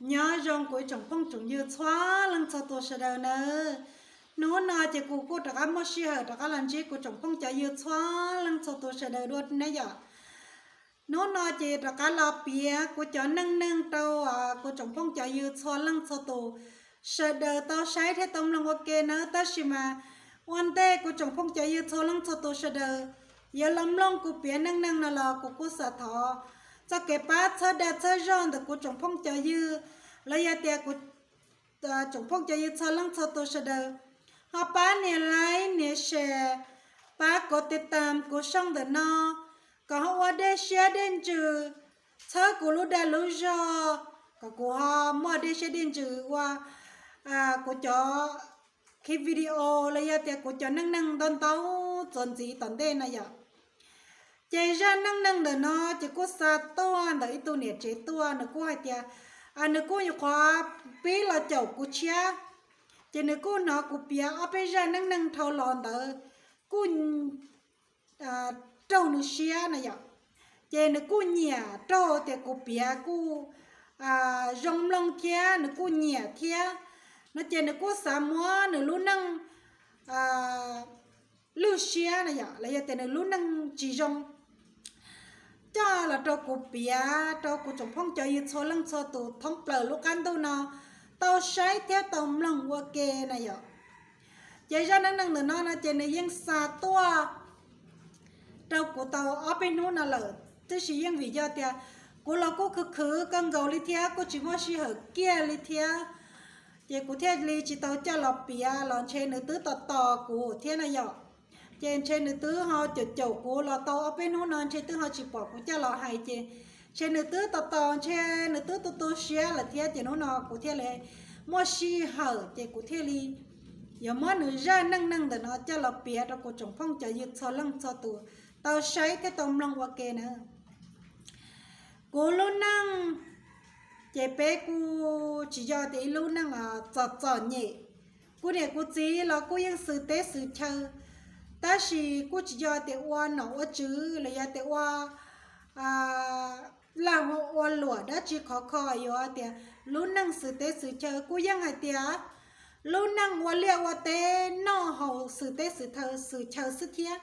Nyob zoo kuv ib tsoom phooj tsoom ywg txhua leej txhua tus sawv daws nawb. Hnub no ces kuv kuj rov qab muaj sij hawm rov qab los ntsib kuv tsoom phooj cov ywg txhua leej txhua tus sawv daws dua ne yom. Hnub no ces rov qab los piav kuv cov neej neeg rau kuv tsoom phooj cov ywg txhua leej txhua tus sawv daws tau saib thiab tau mloog ua ke nawb. Tab sis mas ua ntej kuv tsoom phooj cov ywg txhua leej txhua tus sawv daws yuav los mloog kuv piav neej neeg no los kuv kuj xav thov txoj kev pab txhawb dag txhawb zog ntawm kuv tsoom phooj cov ywg los yog tias kuv tsoom phooj cov ywg txhua leej txhua tus sawv daws ho pab nias like nias share, pab kov tiv tam kuv soj ntawm no kom ho ua dej siab dej ntsws txhawb kuv lub dag lub zog, kom kuv ho muaj dej siab dej ntsws ua kuv cov ki video los yog tias kuv cov neej neeg ntau ntau txuas ntxiv tom ntej no yom. Ces zaj neej neeg ntawm no ces kuj xa tuaj ntawm ib tug niam tsev tuaj, nws kuj hais tias nws kuj nyuam qhuav pib los caum kuv tshiab, ces nws kuj hnov kuv piav ob peb zaj neej neeg dhau los ntawd kuj raug nws siab na yom. Ces nws kuj nyiam raug tias kuv piav kuj zoo mloog thiab nws kuj nyiam thiab no ces nws kuj xav muab nws lub neej lwj siab na yom los yog tias nws lub neej tsis zoo coj los rau kuv piav rau kuv tsoom phooj cov ywg txhua leej txhua tus thoob plaws lub qab ntuj no tau saib thiab tau mloog ua ke na yom. Ces zaj neej neeg ntawm no no ces nws yeej xa tuaj rau kuv tau ob peb hnub no lawm, tab sis yeej vim yog tias kuv los kuj khwv khwv kawg nkaus li thiab kuj tsis muaj sij hawm kiag li thiab, ces kuv thiaj li tsis tau coj los piav los ntshe nws twb tos tos kuv thiab na yom. Ces ntshe nws twb ho caum caum kuv los tau ob peb hnub no ntshe twb ho tsis pom kuv coj los hais ces ntshe nws twb tos tos ntshe nws twb tu tu siab lawm thiab ces hnub no kuv thiaj li muaj sij hawm ces kuv thiaj li yuav muab nws zaj neej neeg ntawm no coj los piav rau kuv tsoom phooj cov ywg txhua leej txhua tus tau saib thiab tau mloog ua ke na. Kuv lub neej ces peb kuj tsis yog tias ib lub neej txom txom nyem. Kuv niam kuv txiv los kuj yeej xwm teb xwm chaw, tab sis kuj tsis yog tias ua nom ua tswv los yog tias ua lag ua luam dab tsi khov kho yuav tias lub neej xwm teb xwm chaw. Kuj yeej hais tias lub neej ua liaj ua teb noj haus xwm teb xwm chaw xwb thiab.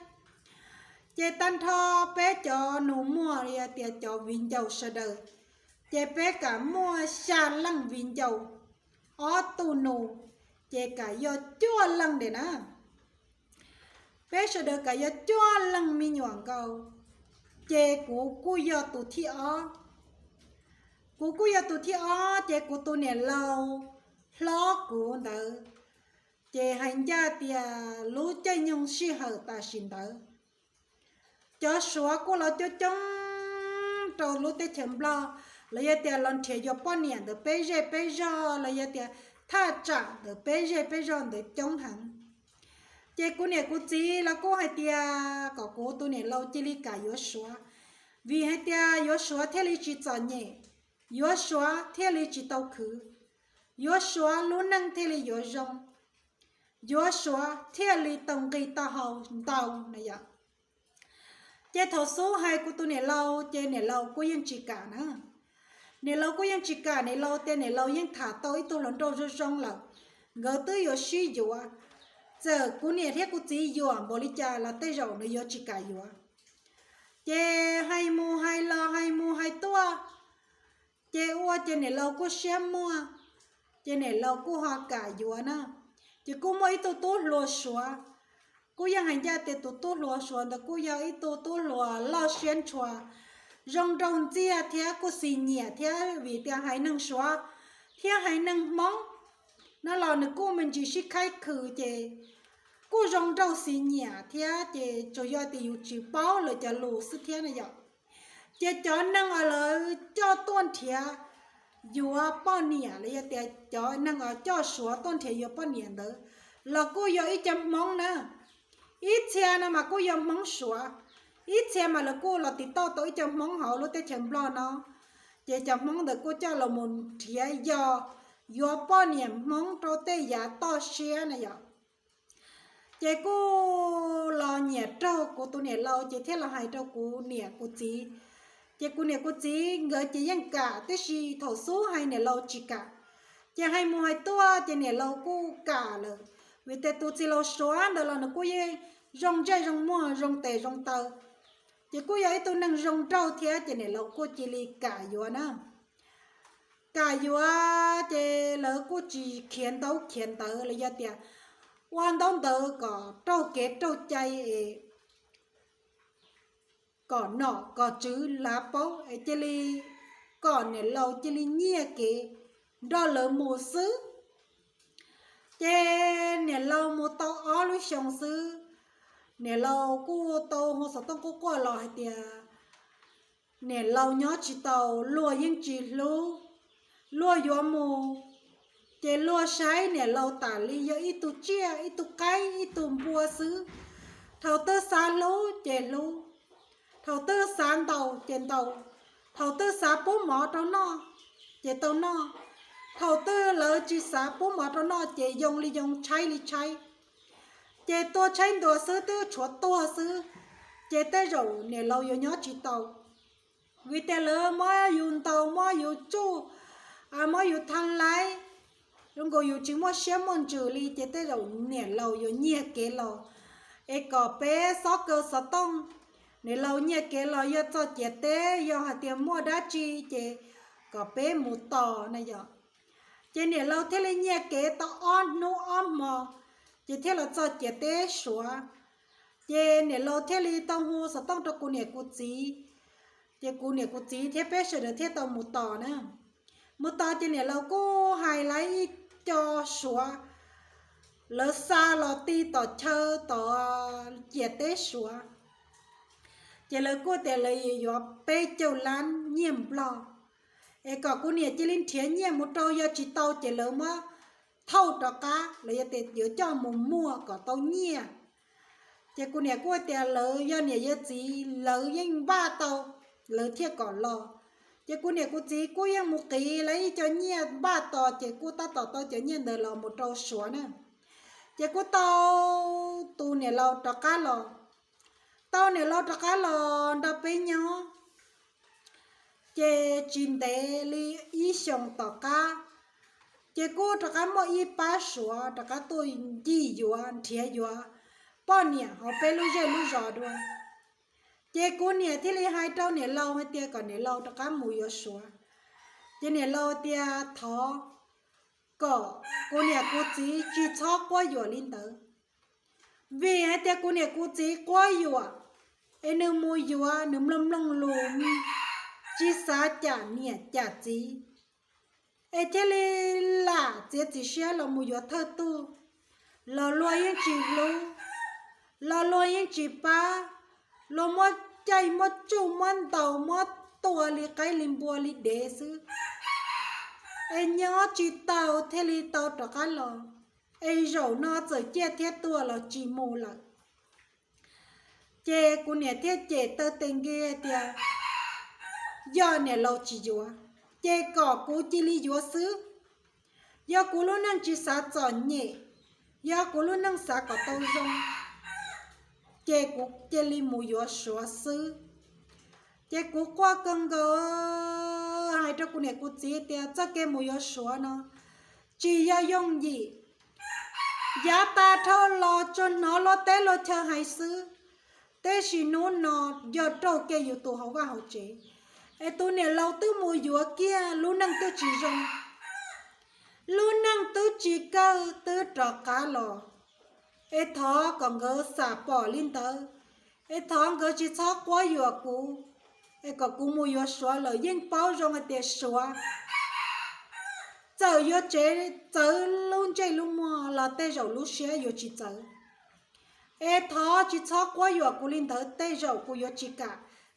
Ces tag nrho peb cov nus muag los yog tias cov viv ncaus sawv daws, ces peb kam muaj xya leej viv ncaus, ob tug nus, ces kam yog cuaj leej ntawm na. Peb sawv daws kam yog cuaj leej me nyuam nkaus, ces kuv kuj yog tus thib ob. Kuv kuj yog tus thib ob ces kuv tus niam laus hlob kuv ntawd, ces hais ncaj tias lub caij nyoog sij hawm tam sim ntawd cov Suav kuj los coob coob rau lub teb chaws Nplog, los yog tias los nrhiav yuav poj niam ntawm peb zej peb zog los yog tias thaj tsam ntawm peb zej peb zog ntawd coob heev. Ces kuv niam kuv txiv los kuj hais tias kom kuv tus niam laus cia li kam yuav Suav, vim hais tias yuav Suav thiaj li tsis txom nyem, yuav Suav thiaj li tsis tau khwv, yuav Suav lub neej thiaj li yuav zoo, yuav Suav thiaj li tau nqi tau hau ntau na yom. Ces thaum xub hais kuv tus niam laus ces niam laus kuj yeej tsis kam na. Niam laus kuj yeej tsis kam, niam laus tias niam laus yeej tham tau ib tug hluas nraug zoo zoo lawm, nkawd twb yuav sib yuav. Txawm kuv niam thiab kuv txiv yuam npaum li cas los tej zaum nws yuav tsis kam yuav. Ces hais mus hais los hais mus hais tuaj, ces ua ces niam laus kuj siab muaj, ces niam laus kuj ho kam yuav na. Ces kuj muaj ib tug tub hluas Suav, kuj yeej hais ncaj tias tus tub hluas Suav ntawd kuj yog ib tug tub hluas loj siab ntshua, zoo nraug ntxiag thiab kuj xis nyiam thiab vim tias haiv neeg Suav thiab haiv neeg Hmoob no los nws kuj me ntsis sib khaib khwm ces kuj zoo nraug xis nyiam thiab ces tsuas yog tias yus tsis paub lawv cov lus xwb thiab na yom. Ces cov neeg uas lawv coj tuaj nrhiav yuav poj niam los yog tias cov neeg uas coj Suav tuaj nrhiav yuav poj niam ntawd los kuj yog ib co Hmoob na. Ib txhia no mas kuj yog Hmoob Suav, ib txhia mas lawv kuj los tiv tauj tau ib co Hmoob hauv lub teb chaws Nplog no. Ces cov Hmoob ntawd kuj coj los mus nrhiav yos yuav poj niam Hmoob rau tej yav toj siab na yom. Ces kuj los nyiam raug kuv tus niam laus ces thiaj los hais rau kuv niam kuv txiv, Ces kuv niam kuv txiv nkawd ces yeej kam, tiam sis thaum xub hais niam laus tsis kam. Ces hais mus hais tuaj ces niam laus kuj kam lawm, vim tias tus txiv laus Suav ntawd los nws kuj yeej zoo ntsej zoo muag zoo tes zoo taw, ces kuj yog ib tug neeg zoo nraug thiab, ces niam laus kuj cia li kam yuav na. Kam yuav ces lawv kuj tsis khiav ntaub khiav ntawv los yog tias ua ntaub ntawv kom raug kev raug cai es kom nom kom tswv lav paub es cia li kom niam laus cia li nyiaj kev nrog lawv mus xwb. Ces niam laus mus tau ob lub xyoo xwb, niam laus kuj tau hu xov tooj quaj quaj los hais tias niam laus nyob tsis tau, luag yeej tsis hlub, luag yuav mus, ces luag saib niam laus tas li yog ib tug tsiaj, ib tug qaib, ib tug npua xwb. Thaum twg xav hlub ces hlub, thaum twg xav ntaus ces ntaus, thaum twg xav pub mov rau noj ces tau noj, thaum twg lawv tsis xav pub mov rau noj ces yoo li yoo, tshaib li tshaib. Ces tua tshaib ntua xwb, twb tshuav tuag xwb, ces tej zaum niam laus yuav nyob tsis tau. Vim tias lawv muab yus ntaus, muab yus tsuj, muab yus thab laib, zoo nkaus yus tsis muaj siab muaj ntsws li, ces tej zaum niam laus yuav nyiag kev los. Es kom peb xob kaw xov tooj, niam laus nyiag kev los yog txoj ciam teb, yog hais tias muaj dab tsi ces kom peb mus tos na yom. Ces niam laus thiaj li nyiag kev tau ob hnub ob hmo, ces thiaj los txog ciam teb Suav. Ces niam laus thiaj li tau hu xov tooj rau kuv niam kuv txiv, ces kuv niam kuv txiv thiab peb sawv daws thiaj tau mus tos na. Mus tos ces niam laus kuj hais lawv ib co Suav, lawv xa los ti tom chaw tom ciam teb Suav, ces lawv kuj tias lawv yuav peb caug lab nyiaj Nplog, es kom kuv niam cia li nrhiav nyiaj mus rau, yog tsis tau ces lawv muab thauj rov qab los yog tias yuav coj mus muag kom tau nyiaj. Ces kuv niam kuj tias lawv yog niam yog txiv, lawv yeej npaj tau, lawv thiaj kom los. Ces kuv niam kuv txiv kuj yeej mus qiv lawv ib co nyiaj npaj tos, ces kuj tab tom tau cov nyiaj ntawd los mus rau Suav na. Ces kuj tau tus niam laus rov qab los, tau niam laus rov qab los nrog peb nyob, ces tsis ntev li ib xyoos tom qab, ces kuj rov qab muaj ib pab Suav rov qab tuaj ncig yuav, nrhiav yuav poj niam hauv peb lub zej lub zos dua. Ces kuv niam thiaj li hais rau niam laus hais tias kom niam laus rov qab mus yuav Suav. Ces niam laus tias thov kom kuv niam kuv txiv tsis txhob quab yuam li ntawd, vim hais tias kuv niam kuv txiv quab yuam, es nws mus yuav nws mloog mloog lus, tsis xav cam niam cam txiv, es thiaj li lam txiav txim siab los mus yuav thawj tug, los luag yeej tsis hlub, los luag yeej tsis pab, luag muab caij muab tsuj muab ntaus muab tua li qaib li npua li dev xwb, es nyob tsis tau thiaj li tau rov qab los, es zaum no txawm ciaj thiab tuag los tsis mus lawm. Ces kuv niam thiaj cem taw tes nki tias yog niam laus tsis yuav, ces kom kuv cia li yuav xwb. Yog kuv lub neej tsis xav txom nyem, yog kuv lub neej xav kom tau zoo, ces kuv cia li mus yuav Suav xwb. Ces kuv quaj kawg nkaus hais rau kuv niam kuv txiv tias txoj kev mus yuav Suav no tsis yog yooj yim, yav tas dhau los tsuas hnov luag teb luag chaw hais xwb, tab sis hnub no yog raug kiag yus tus hauv vaj hauv tsev, es tus niam laus twb mus yuav kiag, lub neej twb tsis zoo, lub neej twb tsis kawg twb rov qab los. Es thov kom nkawd xam pom li ntawd, es thov nkawd tsis txhob quab yuam kuv, es kom kuv mus yuav Suav lawm. Yeej paub zoo hais tias Suav txawm yuav tsev txawv lub ntsej lub muag los tej zaum lub siab yuav tsis txawv. Es thov tsis txhob quab yuam kuv li ntawd, tej zaum kuv yuav tsis kam.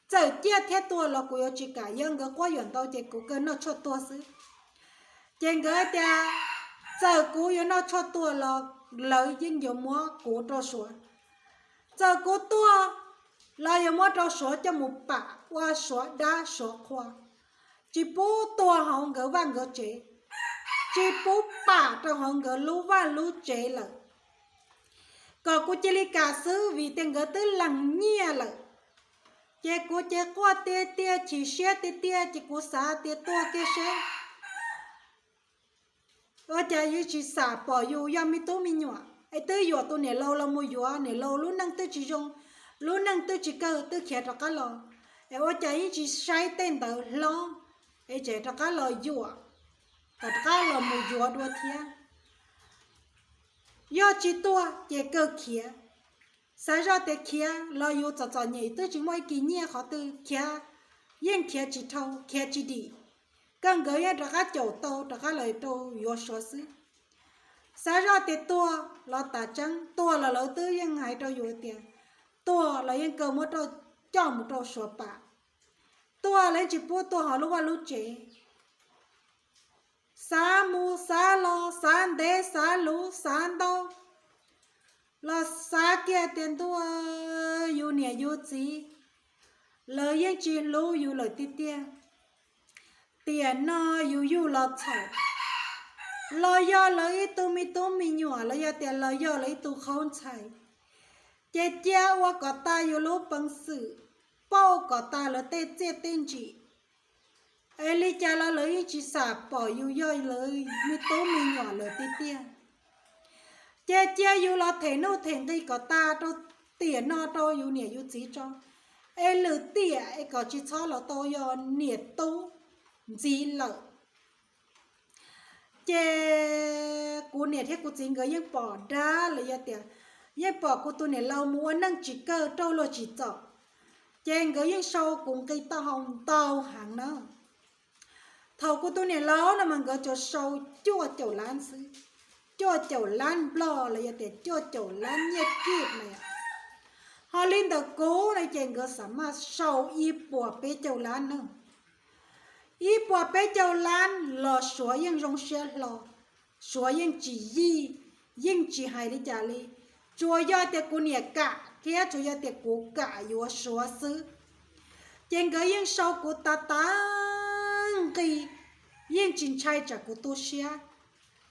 Txawm ciaj thiab tuag los kuv yuav tsis kam, yog nkawd quab yuam ntau ces kuv kawg noj tshuaj tuag xwb. Ces nkawd tias txawm kuv yuav noj tshuaj tuag los lawv yeej yuav muab kuv rau Suav, txawm kuv tuag los yuav muab rau Suav coj mus pam ua Suav dab Suav qhua, tsis pub tuag hauv nkawd vaj nkawd tsev, tsis pub pam rau hauv nkawd lub vaj lub tsev lawm. Kom kuv cia li kam xwb, vim tias nkawd twb lees nyiaj lawm, Ces kuv ces quaj tiag tiag, chim siab tiag tiag, ces kuv xav tias tuag kiag seb, ua cas yus tsis xam pom yus yog me tub me nyuam es twb yuam tus niam laus los mus yuav, niam laus lub neej twb tsis zoo, lub neej twb tsis kawg, twb khiav rov qab los, es ua cas yeej tsis saib tej ntawd hlob, es tseem rov qab los yuam, kom rov qab los mus yuav dua thiab. Yog tsis tuag ces kawg khiav. Xav zoj tias khiav los yus txom txom nyem twb tsis muaj ib kis nyiaj qhov twg khiav, yeej khiav tsis dhau, khiav tsis dim. Kawg nkawd yeej rov qab caum tau rov qab los rau yuav Suav xwb. Xav zoj tias tuag los tas tseeb, tuag los lawv twb yeej hais rau yus tias tuag los yeej kawg muab coj mus rau Suav pam. Tuag los yeej tsis pub tuag hauv lub vaj lub tsev. Xav mus xav los, xav ntev xav luv xav ntau, los xav kiag tias ntuj, yus niam yus txiv, lawv yeej tsis hlub yus lawm tiag tiag. Tiam no yus yug los txhaum, los yog lawv ib tug me tub me nyuam los yog tias los yog lawv ib tug qhaub ntxhais, ces cia ua kom tas yus lub peev xwm, pauj kom tas lawv tej txiaj tej ntsim. Es li cas los lawv yeej tsis xam pom yus yog lawv me tub me nyuam lawm tiag tiag. Ces cia yus los them nuj them nqi kom tas rau tiam no rau yus niam yus txiv tso, es lwm tiam es kom tsis txhob los tau yog niam tub ntxiv lawm. Ces kuv niam thiab kuv txiv nkawd yeej pom dab los yog tias yeej pom kuv tus niam laus mus ua neej tsis kawg raug luag tsim txom, ces nkawd yeej sau kuv nqi taub hau ntau heev na. Thaum kuv tus niam laus no mas nkawd tsuas sau cuaj caum lab xwb, cuaj caum lab nplog los yog tias cuaj caum lab nyiaj kij na. Ho li ntawm kuv no ces nkawd xam maj sau ib puas peb caug lab na. Ib puas peb caug lab los Suav yeej zoo siab hlo, Suav yeej tsis yij, yeej tsis hais li cas li. Tsuas yog tias kuv niam kam thiab tsuas yog tias kuv kam yuav Suav xwb, ces nkawd yeej sau kuv tas tas nqi, yeej tsis ntshai tsam kuv tu siab,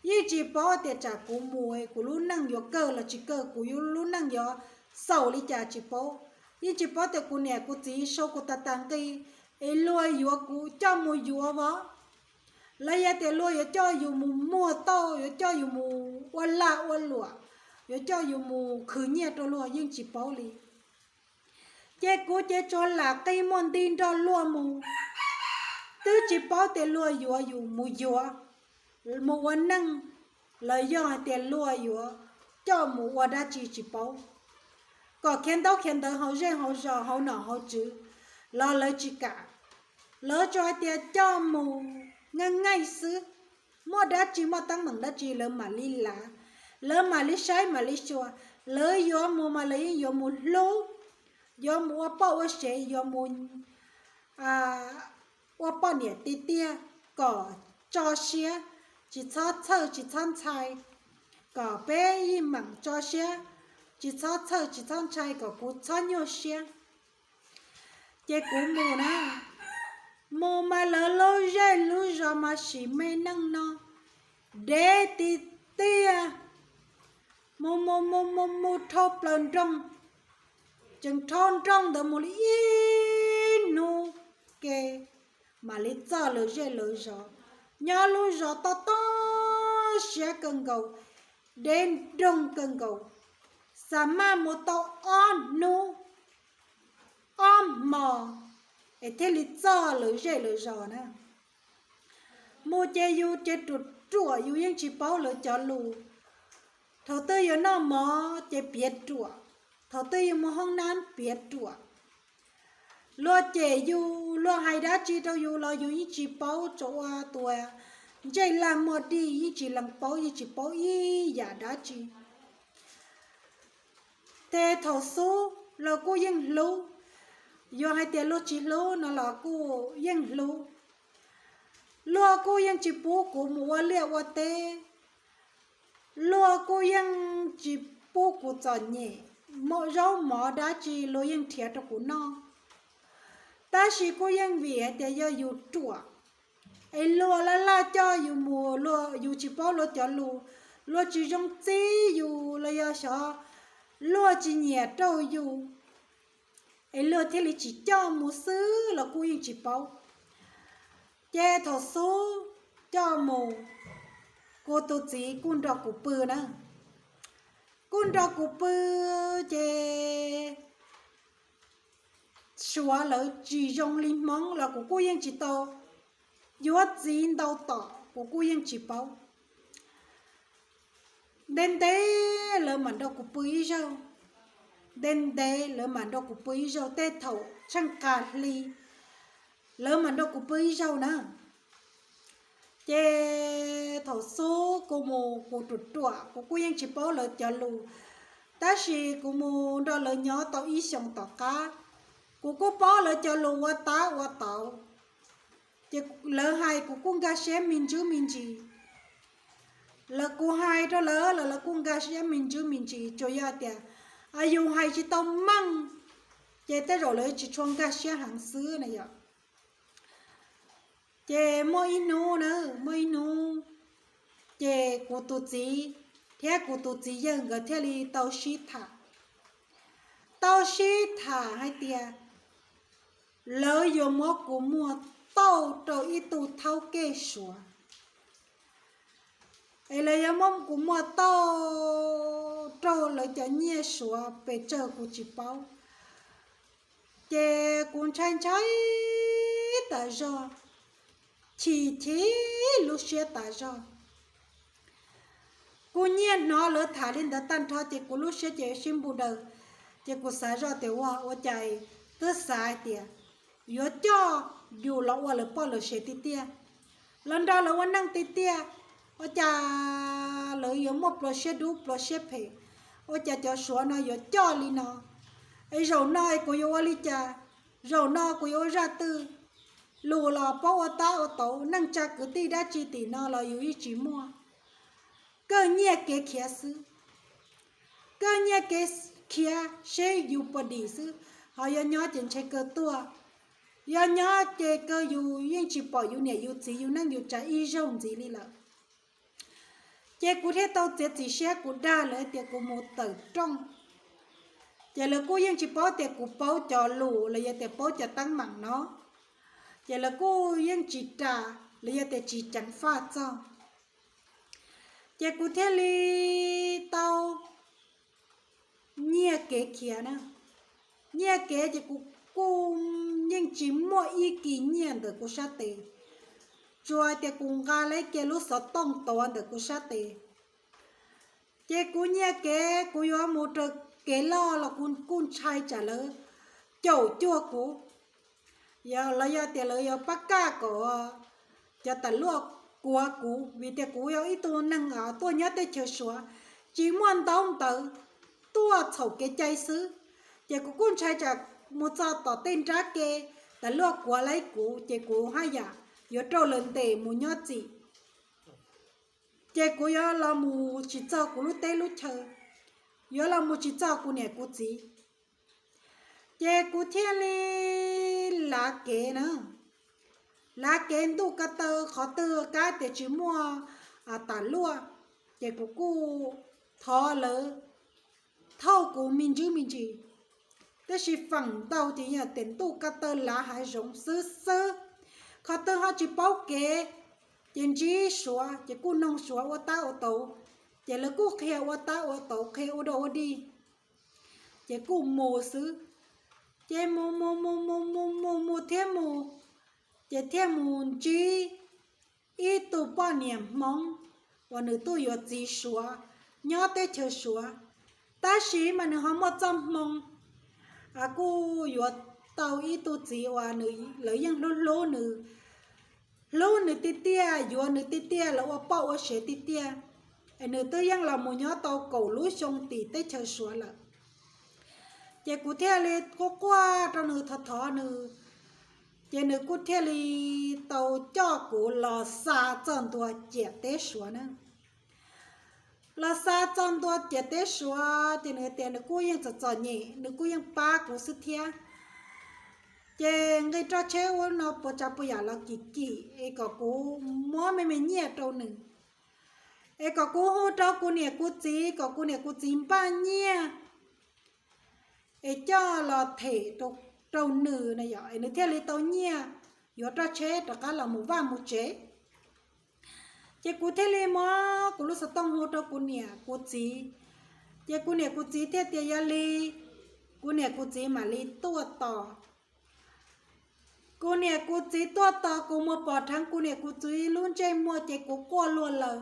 yeej tsis paub tias tsam kuv mus kuv lub neej yuav kawg los tsis kawg, kuv lub neej yuav xaus li cas tsis paub. Yeej tsis paub tias kuv niam kuv txiv sau kuv tas tas nqi, es luag yuav kuv coj mus yuav vov, los yog tias luag yuav coj yus mus muag tauj, yuav coj yus mus ua lag ua luam, yuav coj yus mus khwv nyiaj rau luag yeej tsis paub li. Ces kuv ces tsuas lam qi muag nti nrog luag mus, twb tsis paub tias luag yuav yus mus yuav, mus ua neej, los yog hais tias luag yuav coj mus ua dab tsi tsis paub, kom khiav ntaub khiav ntawv hauv zej hauv zos hauv nom hauv tswv, los lawv tsis kam. Lawv tsuas hais tias coj mus nqaij nqaij xwb, muaj dab tsi muaj teeb meem dab tsi lawv mam li lav, lawv mam li saib mam li xyuas. Lawv yuav mus mas lawv yeej yuav mus hlub, yuav mus ua poj ua sev, yuav mus ua poj niam tiag tiag, kom tso siab, tsis txhob txhawj tsis txhob ntshai, kom peb yeej meem tso siab, tsis txhob txhawj tsis txhob ntshai kom kuv txhob nyuaj siab. Ces kuv mus na, mus mas lawv lub zej lub zos mas sim me neej no dev tiag tiag, mus mus mus mus mus dhau plaws nroog, tseem dhau nroog ntawd mus li ib hnub ke mam li txog lawv zej lawv zos. Nyob lub zos toj toj siab kawg nkaus, dev nroog kawg nkaus, xam maj mus tau ob hnub ob hmo es thiaj li txog lawv zej lawv zos na. Mus ces yus ces ruam ruam yus yeej tsis paub lawv cov lus. Thaum twg yus noj mov ces piav ruam, thaum twg yus mus hoob nab piav ruam. Luag cem yus, luag hais dab tsi rau yus los yus yeej tsis paub, tsuas ua tus ntsej lag muag dig yeej tsis lees paub, yeej tsis paub ib yam dab tsi. Ces thaum xub los kuj yeej hlub, yog hais tias luag tsis hlub no los kuj yeej hlub. Luag kuj yeej tsis pub kuv mus ua liaj ua teb, luag kuj yeej tsis pub kuv txom nyem, zaub mov dab tsi luag yeej nrhiav rau kuv noj. Tab sis kuj yeej vim hais tias yog yus ruam, es luag laj laj coj yus mus, yus tsis paub luag cov lus, luag tsis zoo txib yus los yog xyov luag tsis nyiam rau yus, es luag thiaj li tsis coj mus xwb los kuj yeej tsis paub. Ces thaum xub coj mus, kuv tus txiv kuj nrog kuv pw na, kuj nrog kuv pw, ces suav lawv tsis zoo li hmoob los kuv kuj yeej tsis tau yuav txiv ntau tom, kuv kuj yeej tsis paub. Ntev ntev lawv mam nrog kuv pw ib zaug, ntev ntev lawv mam nrog kuv pw ib zaug, tej thaum tsheej qas hli lawv mam nrog kuv pw ib zaug na. Ces thaum xub kuv mus kuv ruam ruam kuv kuj yeej tsis paub lawv cov lus, tab sis kuv mus nrog lawv nyob tau ib xyoos tom qab, kuv kuj paub lawv cov lus ua tab ua tauv. Ces lawv hais kuv kuj nkag siab me ntsis me ntsis, lawv, kuv hais rau lawv los lawv kuj nkag siab me ntsis me ntsis, tsuas yog tias yus hais tsis tau meej, ces tej zaum lawv tsis tshua nkag siab heev xwb na yom. Ces muaj ib hnub na, muaj ib hnub, ces kuv tus txiv thiab kuv tus txiv yawg nkawd thiaj li tau sib tham, tau sib tham hais tias lawv yuav muab kuv muag tauj rau ib tug thaub kej suav, es lawv yuav muab kuv muag tauj rau lawv cov nyiaj suav pes tsawg kuv tsis paub. Ces kuv ntshai ntshai tas zog, chim chim lub siab tas zog. Kuv nyiag hnov lawv tham li ntawd tag nrho ces kuv lub siab ces sib npu daws, ces kuv xav zoj tias ua, ua cas twb xav hais tias yuav coj yus los ua lawv poj lawv sev tiag tiag, los nrog lawv ua neej tiag tiag, ua cas lawv yuav muaj plua siab dub plua siab phem, ua cas cov suav no yuav coj li no, es zaum no es kuv yuav ua li cas, zaum no kuv yuav ua zaj twg, lus los paub ua tab ua tauv, neej tsa kwv tij dab tsi tim no los yus yeej tsis muaj. Kawg nyiaj kev khiav xwb, kawg nyiaj kev khiav seb yus puas dim xwb, ho yog nyob ces ntshe kawg tuag, yog nyob ces kawg yus yeej tsis pom yus niam yus txiv yus neej yus tsav ib zaug ntxiv li lawm. Ces kuv thiaj tau txiav txim siab kuv dag lawv tias kuv mus tawm rooj. Ces lawv kuj yeej tsis paub tias kuv paub cov lus los yog tias paub cov teeb meem no, ces lawv kuj yeej tsis ras los yog tias tsis ceev faj txog. Ces kuv thiaj li tau nyiaj kev khiav na. Nyiaj kev ces kuv kuj yeej tsis muaj ib kis nyiaj ntawm kuv sab tes, tsuas tias kuv nqa lawv kiag lub xov tooj tuav ntawm kuv sab tes. Ces kuv nyiaj kev kuv yuav mus raws kev loj los kuv kuj ntshai tsam lawv caum cuag kuv, los yog tias lawv yuav pab kaj kom cov tam luaj kuav kuv, vim tias kuv yog ib tug neeg tuaj nyob teb chaws Suav, tsis muaj ntaub ntawv, tuaj txhaum kev cai xwb. Ces kuv kuj ntshai tsam mus txog tom tej nrab ke, tam luaj kuav lawv kuv ces kuv haj yam yuav raug lawv ntes mus nyob txim. Ces kuv yuav los mus tsis txog kuv lub teb lub chaw, yuav los mus tsis txog kuv niam kuv txiv. Ces kuv thiaj li lav kev na, lav kev ntuj ko taw qhov twg kab tias tsis muaj tam luaj, ces kuv kuj thov lawv thauj kuv me ntsis me ntsis. Tab sis feem ntau ces yog tias ntuj ko taw lav hav zoov xwb xwb, qhov twg ho tsis paub kev, ces ntsib suav ces kuj noog suav ua tab ua tauv, ces lawv kuj qhia ua tab ua tauv qhia ua dog ua dig, ces kuj mus xwb. Ces mus mus mus mus mus mus mus thiab mus, ces thiaj mus ntsib ib tug poj niam Hmoob uas nws tuaj yuav txiv suav nyob teb chaws Suav, tab sis mas nws ho muaj txoj hmoo kuj yuav tau ib tug txiv uas lawv yeej hlub hlub nws, hlub nws tiag tiag, yuav nws tiag tiag, lawv ua poj ua sev tiag tiag, es nws twb yeej los mus nyob tau kaum lub xyoo tim teb chaws Suav lawm. Ces kuv thiaj li quaj quaj rau nws thov thov nws, ces nws kuj thiaj li tau coj kuv los xa txog ntua ciam teb Suav na. Los xa txog ntua ciam teb Suav ces nws tias nws kuj yeej txom txom nyem, nws kuj yeej pab kuv xwb thiab. Ces nqi roj tsheb ub no puas tsav puas yam los kim kim es kom kuv muab me me nyiaj rau nws, es kom kuv hu rau kuv niam kuv txiv kom kuv niam kuv txiv npaj nyiaj. es coj los them rau nws na yom, es nws thiaj li tau nyiaj yuav roj tsheb rov qab los mus vaj mus tsev. Ces kuv thiaj li muab kuv lub xov tooj hu rau kuv niam kuv txiv, ces kuv niam kuv txiv thiaj tias yog li kuv niam kuv txiv mam li tuaj tos. Kuv niam kuv txiv tuaj tos kuv mus pom dheev kuv niam kuv txiv lub ntsej muag ces kuv quaj luag lawm,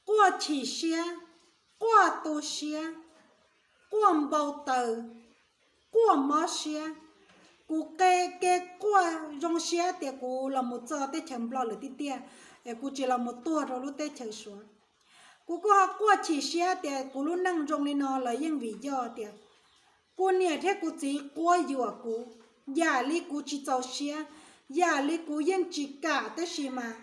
quaj chim siab, quaj tu siab, quaj npau taws, quaj mob siab. Kuv qe ke quaj zoo siab tias kuv los mus txog teb chaws Nplog lawm tiag tiag, es kuv tsis los mus tuag rau lub teb chaws Suav. Kuv kuj ho quaj chim siab tias kuv lub neej zoo li no los yeej vim yog tias kuv niam thiab kuv txiv quab yuam kuv, yam li kuv tsis txaus siab, yam li kuv yeej tsis kam tab sis mas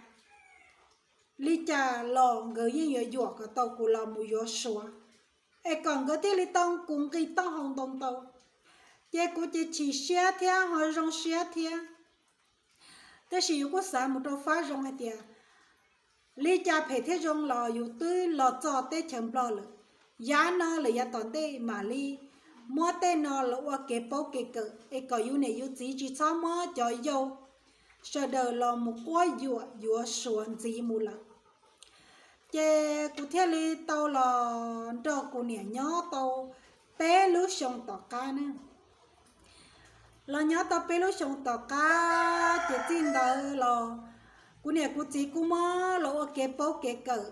li cas los nkawd yeej yuav yuam kom tau kuv los mus yuav Suav, es kom nkawd thiaj li tau kuv nqis taub hau ntau ntau. Ces kuv ces chim siab thiab ho zoo siab thiab. Tab sis yus kuj xav mus rau fab zoo hais tias li cas phem thiab zoo los yus twb los txog teb chaws Nplog lawm, yav no lawm yav tom ntej mam li muab tej no los ua kev paub kev kawm es kom yus niam yus txiv tsis txhob muab cov yau sawv daws los mus quab yuam yuav Suav ntxiv mus lawm. Ces kuv thiaj li tau los nrog kuv niam nyob tau peb lub xyoo tom qab na. Los nyob tau peb lub xyoo tom qab ces txij ntawd los kuv niam kuv txiv kuj muab los ua kev paub kev kawm.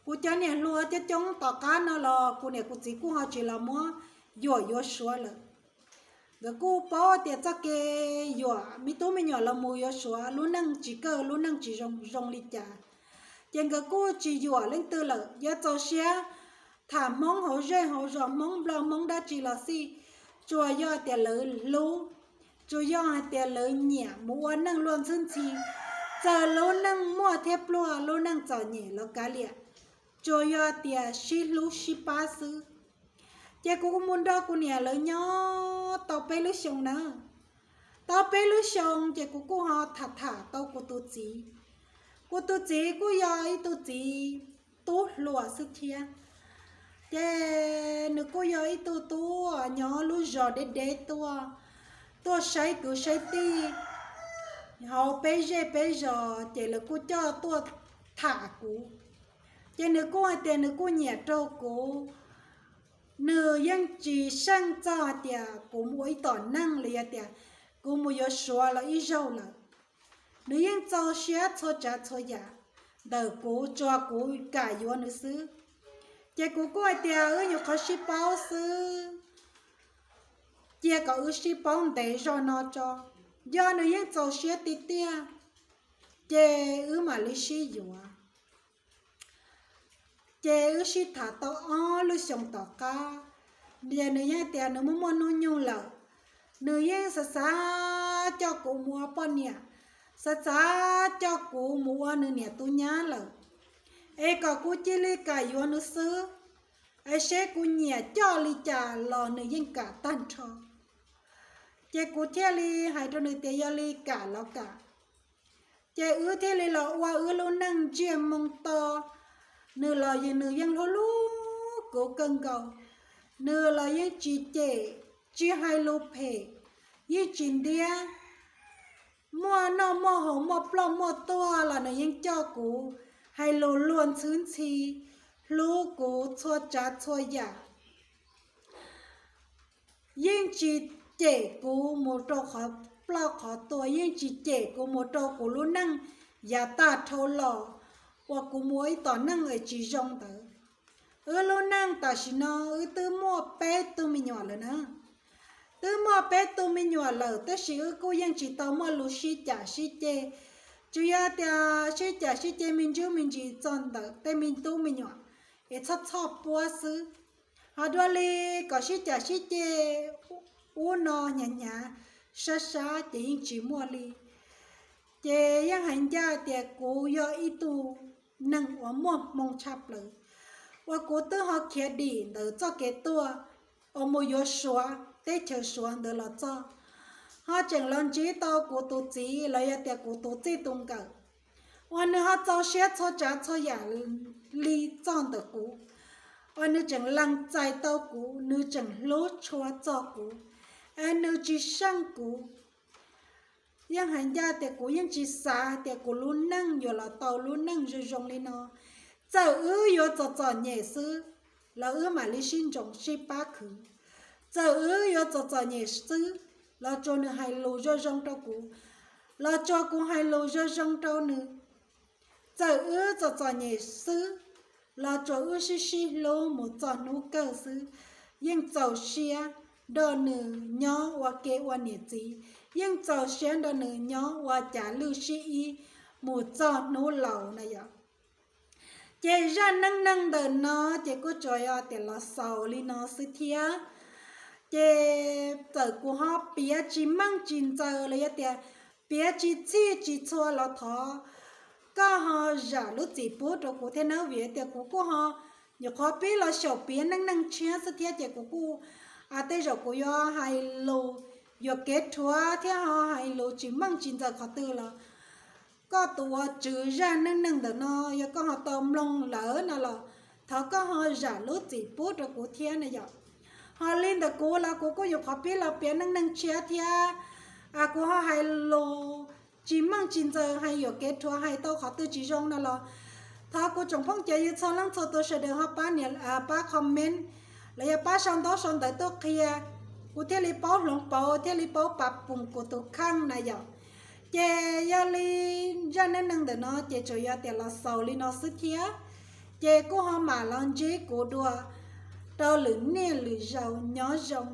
Kuv cov niam hluas coob coob tom qab no los kuv niam kuv txiv kuj ho tsis los muab yuam yuav Suav lawm. Nkawd kuj paub tias txoj kev yuam me tub me nyuam los mus yuav Suav lub neej tsis kawj lub neej tsis zoo zoo li cas, ces nkawd kuj tsis yuam leej twg lawm. Yuav txaus siab tham Hmoob hauv zej hauv zos, Hmoob Nplog Hmoob dab tsi los xij, tsuas yog tias lawv hlub, tsuas yog hais tias lawv nyiam mus ua neej luag ntxhwb ntxhi, txawm lub neej muaj thiab pluag, lub neej txom nyem los kav liam, tsuas yog tias sib hlub sib pab xwb. Ces kuv kuj mus nrog kuv niam lawv nyob tau peb lub xyoo na. Tau peb lub xyoo ces kuv kuj ho tham tham tau kuv tus txiv. Kuv tus txiv kuj yog ib tug txiv tub hluas xwb thiab. Ces nws kuj yog ib tug tub nyob lub zos deb deb tuaj, tuaj saib kwv saib tij hauv peb zej peb zos, ces lawv kuj coj tuaj tham kuv. Ces nws kuj hais tias nws kuj nyiam rau kuv, nws yeej tsis seej txog hais tias kuv mus ua ib tom neej los yog tias kuv mus yuav Suav los ib zaug lawm. Nws yeej txaus siab txhua tsav txhua yam ntawm kuv, tsuas kuv kam yuav nws xwb. Ces kuv kuj hais tias wb nyuam qhuav sib paub xwb, cia kom wb sib paub ntev zog no tso. Yog nws yeej txaus siab tiag tiag, ces wb mam li sib yuav. Ces wb sib tham tau ob lub xyoos tom qab, ces nws yeej tias nws muaj muaj hnub nyoog lawm, nws yeej xav xav coj kuv mus ua poj niam, xav xav coj kuv mus ua nws niam tub nyab lawm, es kom kuv cia li kam yuav nws xwb, es seb kuv nyiam coj li cas los nws yeej kam tag nrho. Ces kuv thiaj li hais rau nws tias yog li kam los kam. Ces wb thiaj li los ua wb lub neej ntsiag moo to. Nws los nws yeej hlub hlub kuv kawg nkaus. Nws los yeej tsis cem, tsis hais lus phem, yeej tsis ntiab. Muaj noj muaj haus muaj ploj muaj tuag los nws yeej coj kuv, hais lus luag ntxhwb ntxhi, hlub kuv txhua tsav txhua yam. Yeej tsis cem kuv mus rau qhov ploj qhov tuag, yeej tsis cem kuv mus rau kuv lub neej yav tag dhau los uas kuv mus ua ib tom neej es tsis zoo ntawd. Wb lub neej tam sim no wb twb muaj peb tug me nyuam lawm na. Twb muaj peb tug me nyuam lawm tab sis wb kuj yeej tsis tau muaj lus sib cam sib ceg. Tsuas yog tias sib cam sib ceg me ntsuj me ntsis txog ntawm tej me tub me nyuam es txhoj txhoj puab xwb. Ho dua li kom sib cam sib ceg ub no hnyav hnyav sab sab ces yeej tsis muaj li. Ces yeej hais ncaj tias kuv yog ib tug neeg uas muaj hmoo tshaj plaws, uas kuv twb ho khiav dim ntawm txoj kev tuaj uas mus yuav Suav, teb chaws Suav ntawd los txog, ho tseem los ntsib tau kuv tus txiv los yog tias kuv tus txij tus nkawm, uas nws ho txaus siab txhua tsav txhua yam li txog ntawm kuv. uas nws tseem lees txais tau kuv, nws tseem hlub tshua txog kuv, es nws tsis seej kuv. Yeej hais ncaj tias kuv yeej tsis xav tias kuv lub neej yuav los tau lub neej zoo zoo li no. Txawm wb yuav txom txom nyem xwb los wb mam li sib ntsoov sib pab khwv. Txawm wb yuav txom txom nyem xwb los tsuas nws hais lus zoo zoo rau kuv, los tsuas kuv hais lus zoo zoo rau nws. Txawm wb txom txom nyem xwb los tsuas wb sib sib hlub mus txog hnub kawg xwb. Yeej txaus siab nrog nws nyob ua ke ua niam txiv, yeej txaus siab nrog nws nyob ua cav lwj sib ib mus txog hnub laus na yom. Ces zaj neej neeg ntawm no ces kuj tsuas yog tias los xaus li no xwb thiab. Ces txawm kuv ho piav tsis meej tsis ntxaws los yog tias piav tsis txhij tsis txhua los thov koj ho zam lub txim pub rau kuv thiab nawb, vim tias kuv kuj ho nyuam qhuav pib los xyaum piav neej neeg tshiab xwb thiab ces kuv kuj, tej zaum kuv yuav hais lus yuam kev rhuav thiab ho hais lus tsis meej tsis ntxaws qhov twg los koj tus uas tswv zaj neej neeg ntawm no yog koj ho tau mloog lawm no los thov koj ho zam lub txim pub rau kuv thiab na yom. Ho li ntawm kuv los kuv kuj nyuam qhuav pib los piav neej neeg tshiab thiab, kuv ho hais lus tsis meej tsis ntxaws, hais yuam kev rhuav, hais tau qhov twg tsis zoo no los thov kuv tsoom phooj cov ywg txhua leej txhua tus sawv daws ho pab nias, pab comment los yog pab sau ntaub sau ntawv tuaj qhia, kuv thiaj li paub hloov pauv thiaj li paub pab pum kuv tus kheej na yom. Ces yog li zaj neej neeg ntawm no ces tsuas yog tias los xaus li no xwb thiab. Ces kuj ho mam los ntsib kuv dua rau lwm niaj lwm zaus, nyob zoo.